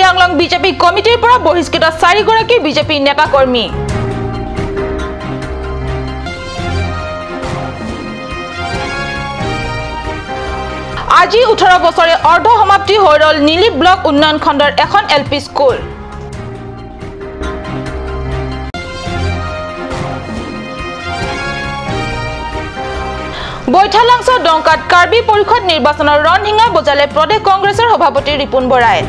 Anglong BJP কমিটিৰ পৰা বহিষ্কৃত চাৰিগৰাকী বিজেপি নেতাকৰ্মী। আজি 18 বছৰে অৰ্ধ সমাপ্তি হৈ ৰল নীলিপ ব্লক উন্নয়ন খণ্ডৰ এখন এল পি স্কুল। বৈঠালাংছ ডংকাত কাৰ্বি পৰিষদ নিৰ্বাচনৰ ৰণশিঙা বজালে প্ৰদেশ কংগ্ৰেছৰ সভাপতি ৰিপুণ বৰাই।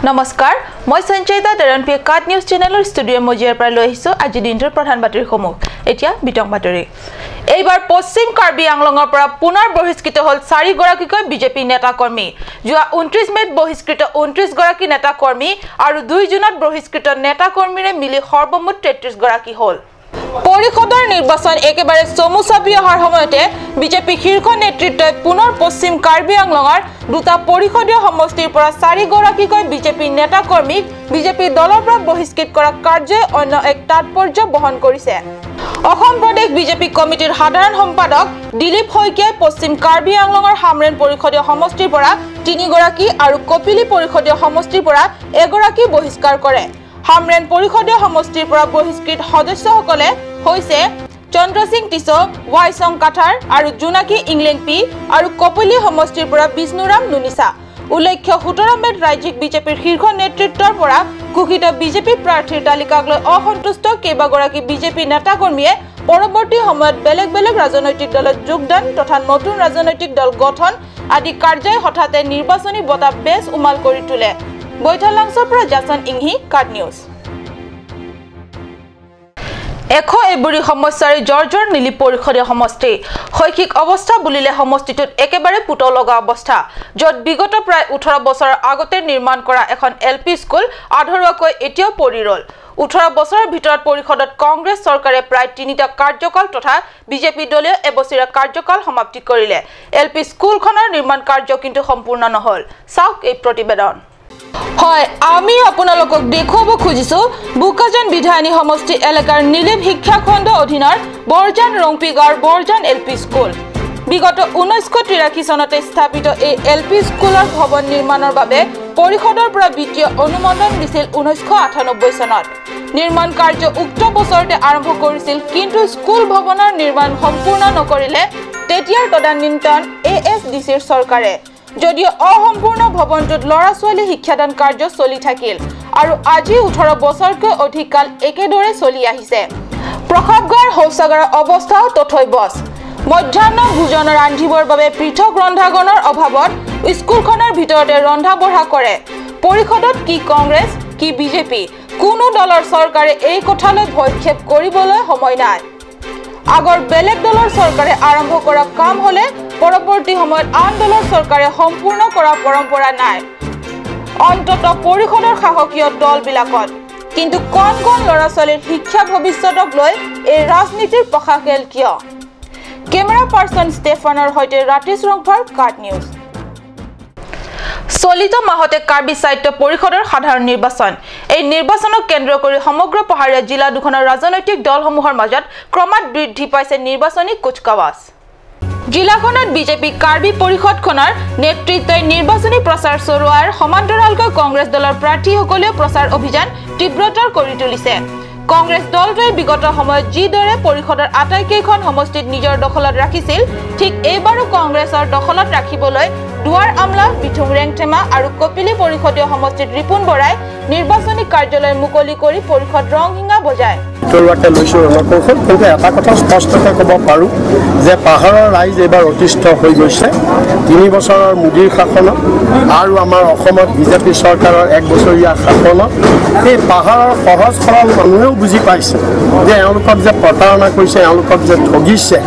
নমস্কাৰ, মই সঞ্চয়িতা তেৰণপি কাট নিউজ চেনেলৰ ষ্টুডিঅ' মজিয়াৰ পৰা লৈ আহিছোঁ আজি দিনটোৰ প্ৰধান বাতৰিসমূহ। এতিয়া বিতং বাতৰি। এইবাৰ পশ্চিম কাৰ্বি আংলঙৰ পৰা পুনৰ বহিষ্কৃত হ'ল চাৰিগৰাকীকৈ বিজেপি নেতাকৰ্মী। যোৱা 29 মে'ত বহিষ্কৃত 29 গৰাকী নেতাকৰ্মী আৰু 2 জুনত বহিষ্কৃত নেতাকৰ্মীৰে মিলি সৰ্বমুঠ 33 গৰাকী হ'ল। পৰিষদৰ নিৰ্বাচন একেবাৰে চমু চাপি অহাৰ সময়তে বিজেপি শীৰ্ষ নেতৃত্বই পুনৰ পশ্চিম কাৰ্বি আংলঙৰ দুটা পৰিষদীয় সমষ্টিৰ পৰা চাৰিগৰাকীকৈ বিজেপি নেতাকৰ্মীক বিজেপি দলৰ পৰা বহিষ্কৃত কৰা কাৰ্যই অন্য এক তাৎপৰ্য বহন কৰিছে। অসম প্ৰদেশ বিজেপি কমিটিৰ সাধাৰণ সম্পাদক দিলীপ শইকীয়াই পশ্চিম কাৰ্বি আংলঙৰ হামৰেণ পৰিষদীয় সমষ্টিৰ পৰা 3গৰাকী আৰু কপিলী পৰিষদীয় সমষ্টিৰ পৰা এগৰাকী বহিষ্কাৰ কৰে। হামৰেণ পৰিষদীয় সমষ্টিৰ পৰা বহিষ্কৃত সদস্যসকলে হৈছে চন্দ্ৰসিং টিছ, ৱাইচং কাথাৰ আৰু জোনাকী ইংলেংপি আৰু কপিলী সমষ্টিৰ পৰা বিষ্ণুৰাম নুনিচা। উল্লেখ্য 17 মে'ত ৰাজ্যিক বিজেপিৰ শীৰ্ষ নেতৃত্বৰ পৰা ঘোষিত বিজেপি প্ৰাৰ্থীৰ তালিকাক লৈ অসন্তুষ্ট কেইবাগৰাকী বিজেপি নেতাকৰ্মীয়ে পৰৱৰ্তী সময়ত বেলেগ বেলেগ ৰাজনৈতিক দলত যোগদান তথা নতুন ৰাজনৈতিক দল গঠন আদি কাৰ্যই হঠাতে নিৰ্বাচনী বঁটা বেছ উমাল কৰি তোলে। বৈঠালাংছৰ পৰা জাচন ইংহি, কাট নিউজ। এশ এবুৰি সমস্যাৰে জৰ্জৰ নীলিপ পৰিষদীয় সমষ্টি। শৈক্ষিক অৱস্থা বুলিলে সমষ্টিটোত একেবাৰে পুতৌ লগা অৱস্থা, য'ত বিগত প্ৰায় 18 বছৰৰ আগতে নিৰ্মাণ কৰা এখন এল পি স্কুল আধৰুৱাকৈ এতিয়াও পৰি ৰ'ল। 18 বছৰৰ ভিতৰত পৰিষদত কংগ্ৰেছ চৰকাৰে প্ৰায় 3টা কাৰ্যকাল তথা বিজেপি দলেও এবছৰীয়া কাৰ্যকাল সমাপ্তি কৰিলে। এল পি স্কুলখনৰ নিৰ্মাণ কাৰ্য কিন্তু সম্পূৰ্ণ নহ'ল। চাওক এই প্ৰতিবেদন। হয়, আমি আপোনালোকক দেখুৱাব খুজিছো বোকাজান বিধায়িনী সমষ্টি এলেকাৰ নীলিপ শিক্ষাখণ্ড অধীনৰ বৰজান ৰংপি গাঁৱৰ বৰজান এল পি স্কুল। বিগত 1983 চনতে স্থাপিত এই এল পি স্কুলৰ ভৱন নিৰ্মাণৰ বাবে পৰিষদৰ পৰা বিত্তীয় অনুমোদন দিছিল 1998 চনত। নিৰ্মাণ কাৰ্য উক্ত বছৰতে আৰম্ভ কৰিছিল, কিন্তু স্কুল ভৱনৰ নিৰ্মাণ সম্পূৰ্ণ নকৰিলে তেতিয়াৰ তদানীন্তন এ এছ ডি চিৰ চৰকাৰে। যদিও অসম্পূৰ্ণ ভৱনটোত ল'ৰা ছোৱালী শিক্ষাদান কাৰ্য চলি থাকিল আৰু আজি 18 বছৰতকৈ অধিক কাল একেদৰে চলি আহিছে। প্ৰসাৱগাৰ শৌচাগাৰৰ অৱস্থাও তথৈ বছ। মধ্যাহ্ন ভোজন ৰান্ধিবৰ বাবে পৃথক ৰন্ধাগণৰ অভাৱত স্কুলখনৰ ভিতৰতে ৰন্ধা বঢ়া কৰে। পৰিষদত কি কংগ্ৰেছ কি বিজেপি কোনো দলৰ চৰকাৰে এই কথালৈ ভয়ক্ষেপ কৰিবলৈ সময় নাই। আগৰ বেলেগ দলৰ চৰকাৰে আৰম্ভ কৰা কাম হ'লে পৰৱৰ্তী সময়ত আন দলৰ চৰকাৰে সম্পূৰ্ণ কৰা পৰম্পৰা নাই, অন্ততঃ পৰিষদৰ শাসকীয় দলবিলাকত। কিন্তু কণ কণ ল'ৰা ছোৱালীৰ শিক্ষা ভৱিষ্যতক লৈ এই ৰাজনীতিৰ পশাখেল কিয়? কেমেৰা পাৰ্চন ষ্টেফানৰ সৈতে ৰাতিশ ৰংফাৰ, কাট নিউজ। চলিত মাহতে কাৰ্বি সাহিত্য পৰিষদৰ সাধাৰণ নিৰ্বাচন। এই নিৰ্বাচনক কেন্দ্ৰ কৰি সমগ্ৰ পাহাৰীয়া জিলা দুখনৰ ৰাজনৈতিক দলসমূহৰ মাজত ক্ৰমাৎ বৃদ্ধি পাইছে নিৰ্বাচনী কুচকাৱাজ। জিলাখনত বিজেপি কাৰ্বি পৰিষদখনৰ নেতৃত্বই নিৰ্বাচনী প্ৰচাৰ চলোৱাৰ সমান্তৰালকৈ কংগ্ৰেছ দলৰ প্ৰাৰ্থীসকলেও প্ৰচাৰ অভিযান তীব্ৰতৰ কৰি তুলিছে। কংগ্ৰেছ দলটোৱে বিগত সময়ত যিদৰে পৰিষদৰ আটাইকেইখন সমষ্টিত নিজৰ দখলত ৰাখিছিল, ঠিক এইবাৰো কংগ্ৰেছৰ দখলত ৰাখিবলৈ দুৱাৰ আমলা, বিথুং ৰেংথেমা আৰু কপিলী পৰিষদীয় সমষ্টিত ৰিপুণ বৰাই নিৰ্বাচনী কাৰ্যালয় মুকলি কৰি পৰিষদ ৰংশিঙা বজায়। ভিতৰুৱাকে লৈছোঁ ৰণকৌশল, কিন্তু এটা কথা স্পষ্টকৈ ক'ব পাৰোঁ যে পাহাৰৰ ৰাইজ এইবাৰ অতিষ্ঠ হৈ গৈছে 3 বছৰৰ মোদীৰ শাসনত আৰু আমাৰ অসমত বিজেপি চৰকাৰৰ 1 বছৰীয়া শাসনত। এই পাহাৰৰ সহজ সৰল মানুহেও বুজি পাইছে যে এওঁলোকক যে প্ৰতাৰণা কৰিছে, এওঁলোকক যে ঠগিছে,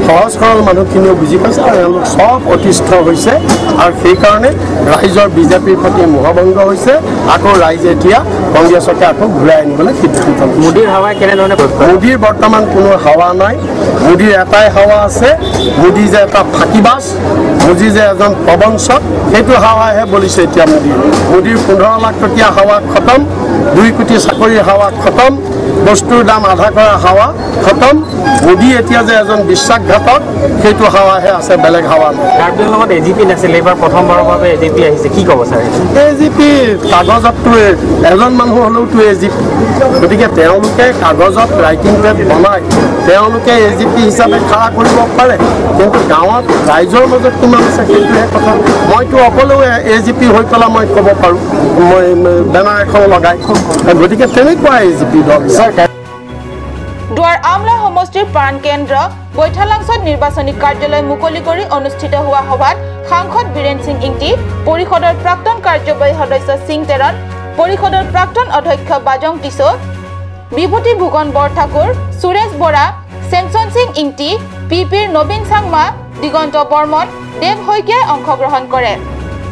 সহজ সৰল মানুহখিনিও বুজি পাইছে আৰু এওঁলোক চব অতিষ্ঠ হৈছে আৰু সেইকাৰণে ৰাইজৰ বিজেপিৰ প্ৰতি মোহভংগ হৈছে। আকৌ ৰাইজে ৰাইজে এতিয়া কংগ্ৰেছকে আকৌ ঘূৰাই আনিবলৈ সিদ্ধান্ত লৈছে। মোদীৰ হাৱা কেনেধৰণে? মোদীৰ বৰ্তমান কোনো হাৱা নাই। মোদীৰ এটাই হাৱা আছে, মোদী যে এটা ফাঁকিবাজ, মোদী যে এজন প্ৰবঞ্চক, সেইটো হাৱাহে বলিছে এতিয়া মোদীৰ। মোদীৰ 15 লাখ টকীয়া হাৱা খতম, 2 কোটি চাকৰিৰ হাৱা খতম, বস্তুৰ দাম আধা কৰা হাৱা খতম। মোদী এতিয়া যে এজন বিশ্বাসঘাতক, সেইটো হাৱাহে আছে, বেলেগ হাৱা নাই। কাৰ্বি আংলঙত এ জি পি নাছিল, এইবাৰ প্ৰথমবাৰৰ বাবে এ জি পি আহিছে, কি ক'ব ছাৰ? এ জি পি কাগজততো এজন মানুহ হ'লেওতো এ জি পি, গতিকে তেওঁলোকে কাগজত ৰাইটিং পেড বনাই তেওঁলোকে এ জি পি হিচাপে খাৰা কৰিব পাৰে, কিন্তু গাঁৱত ৰাইজৰ মাজত কিমান আছে সেইটোহে কথা। মইতো অকলেও এ জি পি হৈ পেলাই মই ক'ব পাৰোঁ, মই বেনাৰ এখন লগাই, গতিকে তেনেকুৱা এ জি পি দল। দুৱাৰ আমলা সমষ্টিৰ প্ৰাণ কেন্দ্ৰ বৈঠালাংছত নিৰ্বাচনী কাৰ্যালয় মুকলি কৰি অনুষ্ঠিত হোৱা সভাত সাংসদ বীৰেন সিং ইংতি, পৰিষদৰ প্ৰাক্তন কাৰ্যবাহী সদস্য সিং তেৰণ, পৰিষদৰ প্ৰাক্তন অধ্যক্ষ বাজং টিছো, বিভূতি ভূষণ বৰঠাকুৰ, সুৰেশ বৰা, চেমচন সিং ইংতি, পি পিৰ নবীন চাংমা, দিগন্ত বৰ্মন, দেৱ শইকীয়াই অংশগ্ৰহণ কৰে।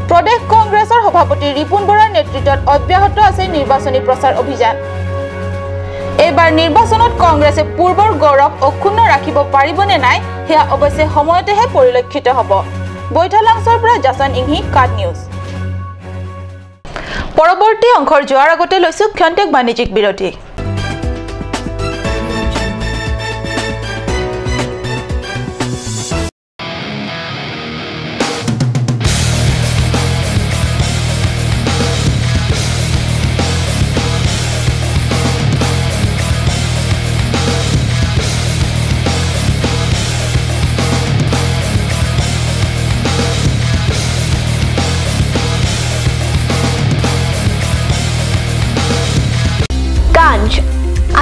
প্ৰদেশ কংগ্ৰেছৰ সভাপতি ৰিপুণ বৰাৰ নেতৃত্বত অব্যাহত আছে নিৰ্বাচনী প্ৰচাৰ অভিযান। এইবাৰ নিৰ্বাচনত কংগ্ৰেছে পূৰ্বৰ গৌৰৱ অক্ষুণ্ণ ৰাখিব পাৰিবনে নাই সেয়া অৱশ্যে সময়তেহে পৰিলক্ষিত হ'ব। বৈঠালাংছৰ পৰা জাছন ইংহি, কাট নিউজ। পৰৱৰ্তী অংশৰ যোৱাৰ আগতে লৈছো ক্ষন্তেক বাণিজ্যিক বিৰতি।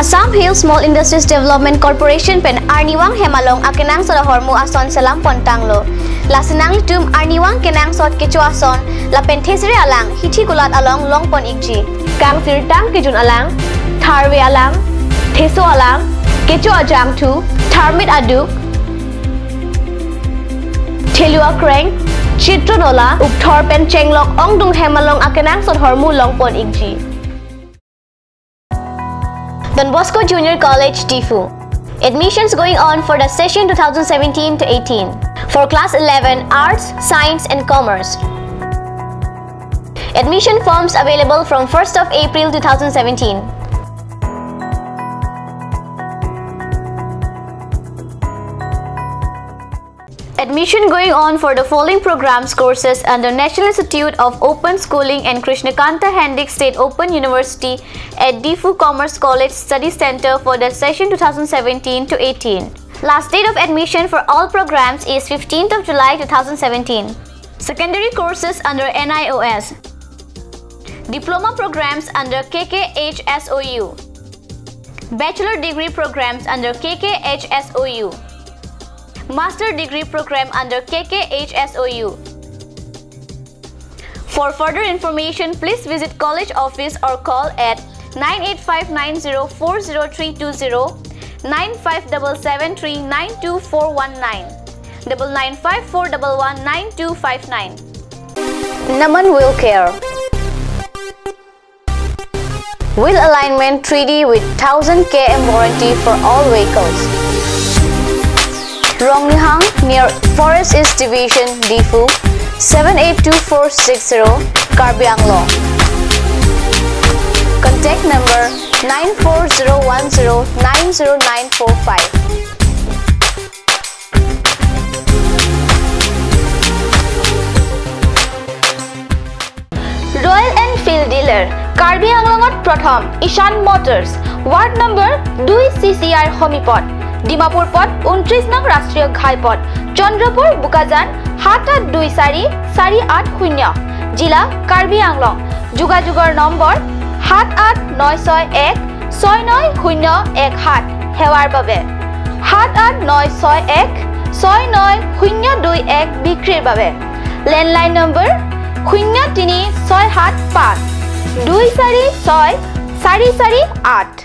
Assam Hill Small Industries Development Corporation pen Arniwang Hemalong akenang sod hormu ason salam pontanglo. Lasinang litum Arniwang kenang sod kecho ason la pen thesre alang hithi kulat along long pon ikji. Kang sir tang kejun alang, tharwe alang, theso alang, kecho ajang thu, tharmit aduk, thelua kreng, chitronola ukthor pen chenglok ongdung hemalong akenang sod hormu long pon ikji. Don Bosco Junior College, Tifu. Admissions going on for the session 2017 to 18 for class 11 Arts, Science and Commerce. Admission forms available from 1st of April 2017. Admission going on for the following programs courses under National Institute of Open Schooling and Krishnakanta Handique State Open University at Diphu Commerce College Study Center for the session 2017 to 18. Last date of admission for all programs is 15th of July 2017. Secondary courses under NIOS. Diploma programs under KKHSOU. Bachelor degree programs under KKHSOU. Master degree program under KKHSOU. For further information, please visit college office or call at 9859040320, 9577392419, 9954119259. Naman Wheel Care. Wheel alignment 3D with 1000 km warranty for all vehicles. Rongnihang near Forest East Division, Diphu, 782460, Karbi Anglong. Contact number 9401090945. Royal Enfield dealer, Karbi আংলঙত প্ৰথম ঈশান Motors, ward number 2 CCR সমীপত, ডিমাপুৰ পথ 29 নং ৰাষ্ট্ৰীয় ঘাইপথ, চন্দ্ৰপুৰ বোকাজান 7824 480, জিলা কাৰ্বি আংলং। যোগাযোগৰ number 78961 69017। সেৱাৰ বাবে 78961 69021। বিক্ৰীৰ বাবে লেণ্ডলাইন নম্বৰ 03675 246 448।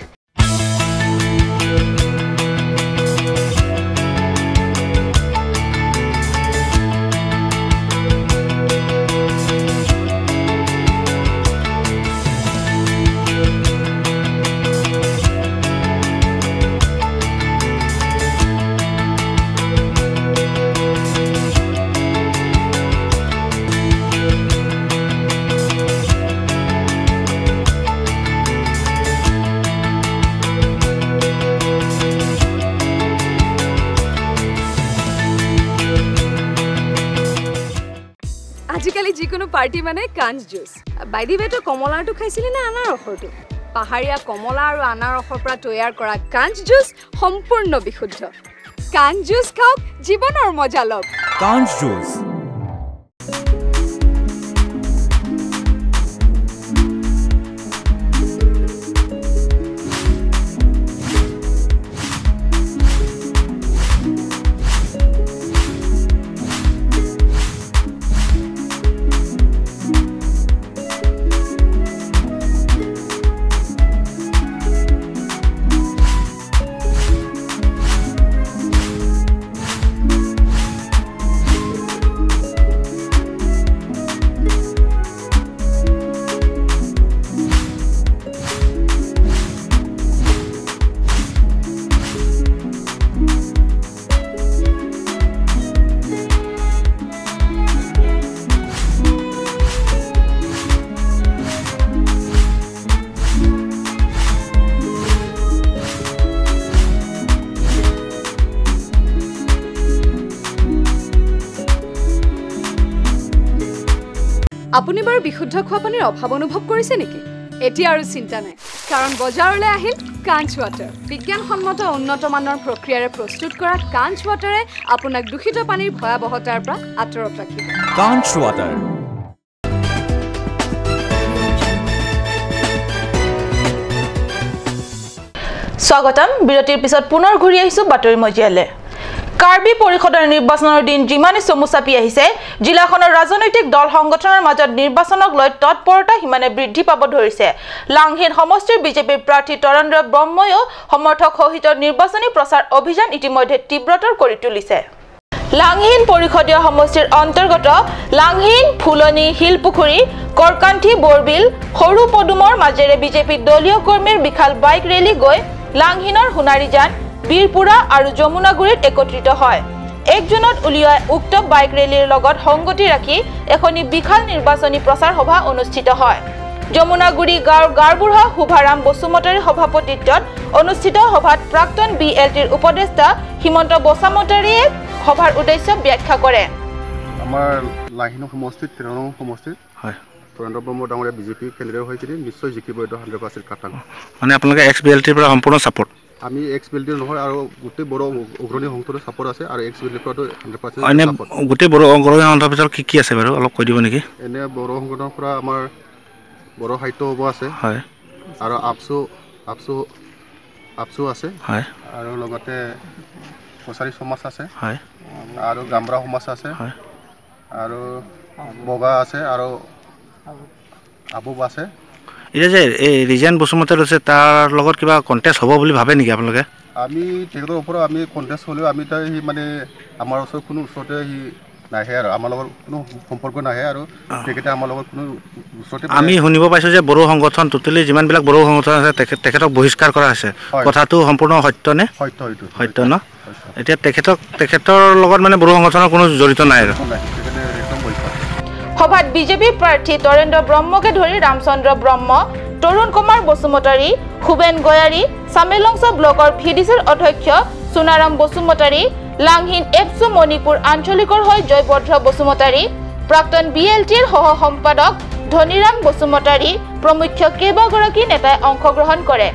পাৰ্টি মানে কাঞ্চ জুচ। বাই the ৱে, তই কমলাৰটো খাইছিলি নে আনাৰসৰটো? পাহাৰীয়া কমলা আৰু আনাৰসৰ পৰা তৈয়াৰ কৰা কাঞ্চ জুচ সম্পূৰ্ণ বিশুদ্ধ। কাঞ্চ জুচ খাওক, জীৱনৰ মজা লওক। কাঞ্চ জুচ। আপুনি বাৰু বিশুদ্ধ খোৱা পানীৰ অভাৱ অনুভৱ কৰিছে নেকি? এতিয়া আৰু চিন্তা নাই, কাৰণ বজাৰলৈ আহিল কাঞ্চ ৱাটাৰ। বিজ্ঞানসন্মত উন্নত মানৰ প্ৰক্ৰিয়াৰে প্ৰস্তুত কৰা কাঞ্চ ৱাটাৰে আপোনাক দূষিত পানীৰ ভয়াৱহতাৰ পৰা আঁতৰত ৰাখিব। কাঞ্চ ৱাটাৰ। স্বাগতম। বিৰতিৰ পিছত পুনৰ ঘূৰি আহিছো বাতৰি মজিয়ালে। কাৰ্বি পৰিষদৰ নিৰ্বাচনৰ দিন যিমানে চমু চাপি আহিছে, জিলাখনৰ ৰাজনৈতিক দল সংগঠনৰ মাজত নিৰ্বাচনক লৈ তৎপৰতা সিমানে বৃদ্ধি পাব ধৰিছে। লাংহিন সমষ্টিৰ বিজেপিৰ প্ৰাৰ্থী তৰেন্দ্ৰ ব্ৰহ্ময়ো সমৰ্থক সহিত নিৰ্বাচনী প্ৰচাৰ অভিযান ইতিমধ্যে তীব্ৰতৰ কৰি তুলিছে। লাংহিন পৰিষদীয় সমষ্টিৰ অন্তৰ্গত লাংহিন, ফুলনি, শিলপুখুৰী, কৰকান্ঠি, বৰবিল, সৰু পদুমৰ মাজেৰে বিজেপি দলীয় কৰ্মীৰ বিশাল বাইক ৰেলী গৈ লাংহিনৰ সোণাৰীজান, বীৰপুৰা আৰু যমুনাগুৰিত একত্ৰিত হয়। 1 জুনত উলিওৱা উক্ত বাইক ৰেলীৰ লগত সংগতি ৰাখি এখনি বিশাল নিৰ্বাচনী প্ৰচাৰ সভা অনুষ্ঠিত হয়। যমুনাগুৰি গাঁৱৰ গাঁওবুঢ়া শুভাৰাম বসুমতাৰীৰ সভাপতিত্বত অনুষ্ঠিত সভাত প্ৰাক্তন বি এল টিৰ উপদেষ্টা হিমন্ত বসুমতাৰীয়ে সভাৰ উদ্দেশ্য ব্যাখ্যা কৰে। আমাৰ লাহিন সমষ্টিত, 13 নং সমষ্টিত হয় তৰেন্দ্ৰ ব্ৰহ্ম ডাঙৰীয়া বিজেপি কেণ্ডিডেট হৈ কিনে নিশ্চয় জিকিব, এইটো 100% খাটাং। মানে আপোনালোকে এক্স বি এল টিৰ পৰা সম্পূৰ্ণ ছাপোৰ্ট? আমি এক্স বি এল টি নহয়, আৰু গোটেই বড়ো অগ্ৰণী সংস্থাটো ছাপোৰ্ট আছে, আৰু এক্স বি এল টিৰ পৰাতো 100% এনে গোটেই বড়ো অগ্ৰণী সংস্থাৰ ভিতৰত কি কি আছে বাৰু অলপ কৈ দিব নেকি? এনে বড়ো সংগঠনৰ পৰা আমাৰ বড়ো সাহিত্য সভা আছে, হয়, আৰু আপচু আপচু আপচু আছে, হয়, আৰু লগতে কছাৰী সমাজ আছে, হয়, আৰু গামৰা সমাজ আছে, হয়, আৰু বগা আছে, আৰু আবুব আছে। এতিয়া যে এই ৰিজেন বসুমতাৰী আছে, তাৰ লগত কিবা কণ্টেষ্ট হ'ব বুলি ভাবে নেকি আপোনালোকে? আমি তেখেতৰ ওপৰত আমি কণ্টেষ্ট হ'লেও আমি তাই সি মানে আমাৰ ওচৰত কোনো ওচৰতে সি নাহে, আৰু আমাৰ লগত কোনো সম্পৰ্ক নাহে, আৰু তেখেতে আমাৰ লগত কোনো ওচৰতে। আমি শুনিব পাইছোঁ যে বড়ো সংগঠন টোটেলি যিমানবিলাক বড়ো সংগঠন আছে তেখেতক বহিষ্কাৰ কৰা হৈছে, কথাটো সম্পূৰ্ণ সত্য নে? সত্য, এইটো সত্য ন? এতিয়া তেখেতৰ লগত মানে বড়ো সংগঠনৰ কোনো জড়িত নাই আৰু। সভাত বিজেপি প্ৰাৰ্থী তৰেন্দ্ৰ ব্ৰহ্মকে ধৰি ৰামচন্দ্ৰ ব্ৰহ্ম, তৰুণ কুমাৰ বসুমতাৰী, সুবেন গয়াৰী, চামেলংছ ব্লকৰ ভিডিচিৰ অধ্যক্ষ সোণাৰাম বসুমতাৰী, লাংহিন এপছু মণিপুৰ আঞ্চলিকৰ হৈ জয়ভদ্ৰ বসুমতাৰী, প্ৰাক্তন বি এল টিৰ সহ সম্পাদক ধনীৰাম বসুমতাৰী প্ৰমুখ্য কেইবাগৰাকী নেতাই অংশগ্ৰহণ কৰে।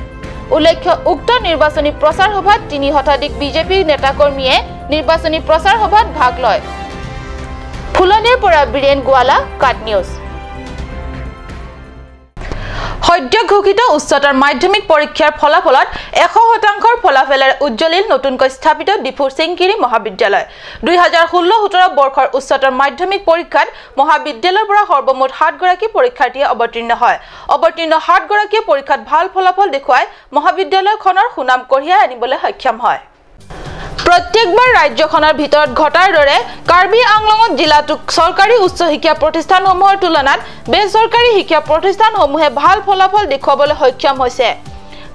উল্লেখ্য, উক্ত নিৰ্বাচনী প্ৰচাৰ সভাত 3 শতাধিক বিজেপিৰ নেতাকৰ্মীয়ে নিৰ্বাচনী প্ৰচাৰ সভাত ভাগ লয়। ফুলনিৰ পৰা বীৰেন গোৱালা, কাট নিউজ। সদ্য ঘোষিত উচ্চতৰ মাধ্যমিক পৰীক্ষাৰ ফলাফলত 100% ফলাফলেৰে উজ্জ্বলিল নতুনকৈ স্থাপিত ডিফুৰ চিংকিৰি মহাবিদ্যালয়। 2016-17 বৰ্ষৰ উচ্চতৰ মাধ্যমিক পৰীক্ষাত মহাবিদ্যালয়ৰ পৰা সৰ্বমুঠ 7গৰাকী পৰীক্ষাৰ্থীয়ে অৱতীৰ্ণ হয়। অৱতীৰ্ণ 7গৰাকীয়ে পৰীক্ষাত ভাল ফলাফল দেখুৱাই মহাবিদ্যালয়খনৰ সুনাম কঢ়িয়াই আনিবলৈ সক্ষম হয়। প্ৰত্যেকবাৰ ৰাজ্যখনৰ ভিতৰত ঘটাৰ দৰে কাৰ্বি আংলঙত জিলাটোক চৰকাৰী উচ্চ শিক্ষা প্ৰতিষ্ঠানসমূহৰ তুলনাত বেচৰকাৰী শিক্ষা প্ৰতিষ্ঠানসমূহে ভাল ফলাফল দেখুৱাবলৈ সক্ষম হৈছে।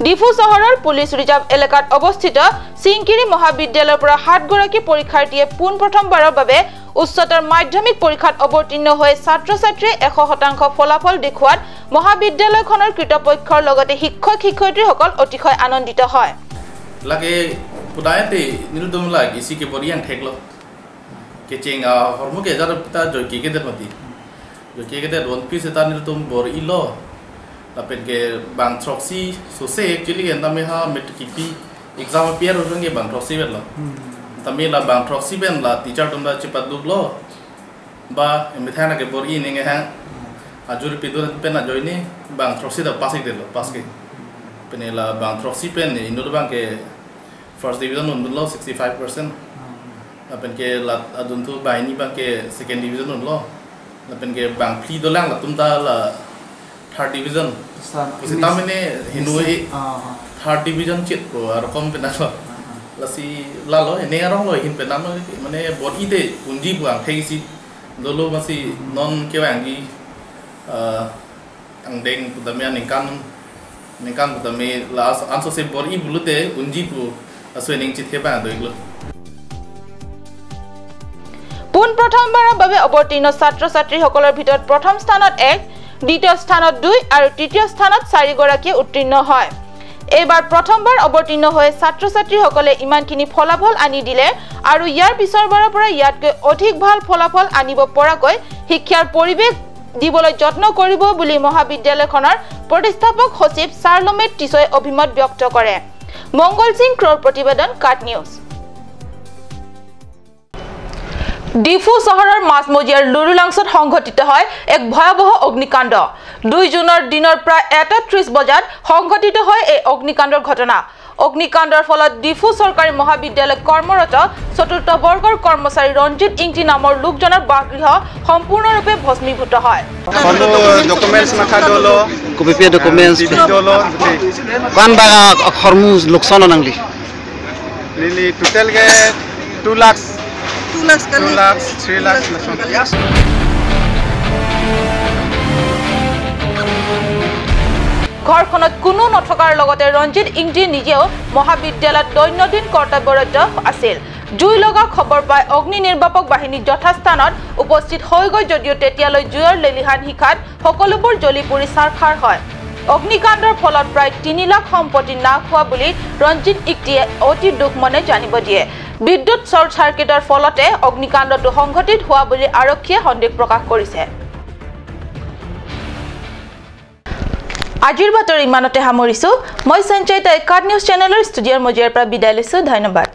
ডিফু চহৰৰ পুলিচ ৰিজাৰ্ভ এলেকাত অৱস্থিত চিংকিৰি মহাবিদ্যালয়ৰ পৰা 7গৰাকী পৰীক্ষাৰ্থীয়ে পোনপ্ৰথমবাৰৰ বাবে উচ্চতৰ মাধ্যমিক পৰীক্ষাত অৱতীৰ্ণ হৈ ছাত্ৰ ছাত্ৰীয়ে 100% ফলাফল দেখুৱাত মহাবিদ্যালয়খনৰ কৰ্তৃপক্ষৰ লগতে শিক্ষক শিক্ষয়িত্ৰীসকল অতিশয় আনন্দিত হয়। Pudayate nildum la isi ke borian theklo ke cheng a hormu ke jar ta joy ke ke mati Ke ke don pi se tan tum bor ilo la pen ke bang troxy so se actually enda me ha met ki pi exam appear ho nge bang troxy ben la tami la bang troxy ben la teacher tum da chipat duk lo ba emithana ke bor i nge ha ajur pi do pen a joini bang troxy da pass de lo pass ke pen la bang troxy pen indo bang ke first division un lo 65% la pen ke la adun tu baini bang ke second division un lo la pen ke bang pli do lang la tum ta la third division usita mene hindu third division chit ko ar kom pena lo lasi la lo ene arong lo hin pena mane bor ide punji buang thei si dolo masi non ke bang gi ang deng pudame ningkan ningkan pudame la anso se bor i bulute punji pu aso ning chit the bang do lo পোনপ্ৰথমবাৰৰ বাবে অৱতীৰ্ণ ছাত্ৰ ছাত্ৰীসকলৰ ভিতৰত প্ৰথম স্থানত 1, দ্বিতীয় স্থানত 2 আৰু তৃতীয় স্থানত 4 গৰাকীয়ে উত্তীৰ্ণ হয়। এইবাৰ প্ৰথমবাৰ অৱতীৰ্ণ হৈ ছাত্ৰ ছাত্ৰীসকলে ইমানখিনি ফলাফল আনি দিলে আৰু ইয়াৰ পিছৰবাৰৰ পৰা ইয়াতকৈ অধিক ভাল ফলাফল আনিব পৰাকৈ শিক্ষাৰ পৰিৱেশ দিবলৈ যত্ন কৰিব বুলি মহাবিদ্যালয়খনৰ প্ৰতিষ্ঠাপক সচিব চাৰ্লমে টিছই অভিমত ব্যক্ত কৰে। মংগল সিং ক্ৰৰ প্ৰতিবেদন, কাট নিউজ। ডিফু চহৰৰ মাজমজিয়াৰ লুৰুলাংছত সংঘটিত হয় এক ভয়াৱহ অগ্নিকাণ্ড। 2 জুনৰ দিনৰ প্ৰায় 1:30 বজাত সংঘটিত হয় এই অগ্নিকাণ্ডৰ ঘটনা। অগ্নিকাণ্ডৰ ফলত ডিফু চৰকাৰী মহাবিদ্যালয়ত কৰ্মৰত চতুৰ্থ বৰ্গৰ কৰ্মচাৰী ৰঞ্জিত ইংটি নামৰ লোকজনৰ বাসগৃহ সম্পূৰ্ণৰূপে ভস্মীভূত হয়। 2 lakhs, 2 lakhs, 3 lakhs. ঘৰখনত কোনো নথকাৰ লগতে ৰঞ্জিত ইংটি নিজেও মহাবিদ্যালয়ত দৈনন্দিন কৰ্তব্যৰত আছিল। জুই লগা খবৰ পাই অগ্নি নিৰ্বাপক বাহিনী যথাস্থানত উপস্থিত হৈ গৈ যদিও তেতিয়ালৈ জুইৰ লেলিহান শিখাত সকলোবোৰ জ্বলি পুৰি ছাৰখাৰ হয়। অগ্নিকাণ্ডৰ ফলত প্ৰায় 3 লাখ সম্পত্তি নাশ হোৱা বুলি ৰঞ্জিত ইংটিয়ে অতি দুখ মনে জানিব দিয়ে। বিদ্যুৎ শ্বৰ্ট চাৰ্কিটৰ ফলতে অগ্নিকাণ্ডটো সংঘটিত হোৱা বুলি আৰক্ষীয়ে সন্দেহ প্ৰকাশ কৰিছে। আজিৰ বাতৰি ইমানতে সামৰিছো। মই সঞ্চয়িতা, কাট নিউজ চেনেলৰ ষ্টুডিঅ'ৰ মজিয়াৰ পৰা বিদায় লৈছো। ধন্যবাদ।